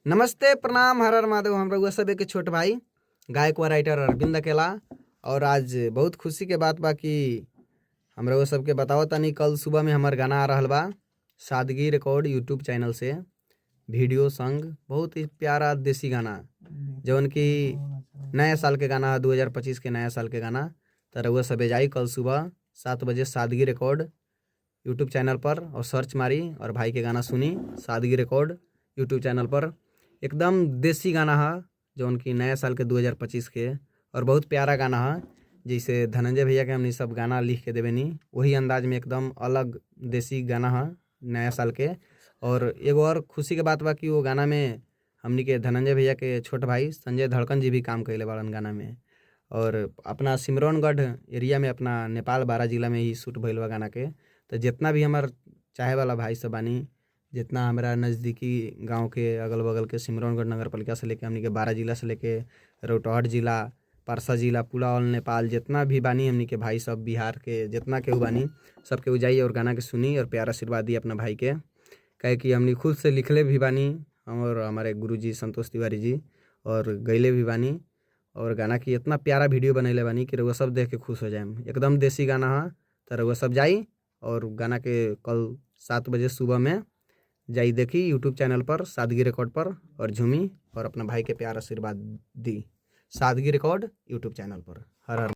नमस्ते, प्रणाम, हर हर महादेव। हम रउआ सब के छोट भाई गायक व राइटर अरविंद अकेला और आज बहुत खुशी के बात बा कि हम रउआ सबके बताओ तनी, कल सुबह में हमार गाना आ रहल बा सादगी रिकॉर्ड यूट्यूब चैनल से वीडियो संग। बहुत ही प्यारा देसी गाना, जौन कि नया साल के गाना है, 2025 के नया साल के गाना। तो रउआ सबे जाई कल सुबह 7 बजे सादगी रिकॉर्ड यूट्यूब चैनल पर और सर्च मारी और भाई के गाना सुनी। सादगी रिकॉर्ड यूट्यूब चैनल पर एकदम देसी गाना है, जौन कि नया साल के 2025 के और बहुत प्यारा गाना है। जैसे धनंजय भैया के हमनी सब गाना लिख के देवेनी, वही अंदाज में एकदम अलग देसी गाना है नया साल के। और एगो और खुशी के बात बा कि वो गाना में हमनी के धनंजय भैया के छोट भाई संजय धड़कन जी भी काम कैले बाड़न गाना में। और अपना सिमरौनगढ़ एरिया में, अपना नेपाल बारा जिला में ही शूट भइल बा गाना के। तो जितना भी हमार चाहे वाला भाई सब बानी, जितना हमारा नज़दीकी गांव के अगल बगल के सिमरौनगढ़ नगर पालिका से लेके हमनी के बारा जिला से लेके रौतहट जिला, परसा जिला, पूरा ऑल नेपाल जितना भी बानी हमनी के भाई सब, बिहार के जितना केहू बानी, सब केहू जाई और गाना के सुनी और प्यार आशीर्वाद दी अपना भाई के। काहे कि हमनी खुद से लिखले भी बानी और हमारे गुरुजी संतोष तिवारी जी और गैले भी बानी और गाना की इतना प्यारा वीडियो बनैले बानी कि रउआ सब देख के खुश हो जाएम। एकदम देसी गाना है। तो रउआ सब जाई और गाना के कल 7 बजे सुबह में जाई, देखी यूट्यूब चैनल पर सादगी रिकॉर्ड पर और झूमी और अपना भाई के प्यार आशीर्वाद दी। सादगी रिकॉर्ड यूट्यूब चैनल पर। हर हर।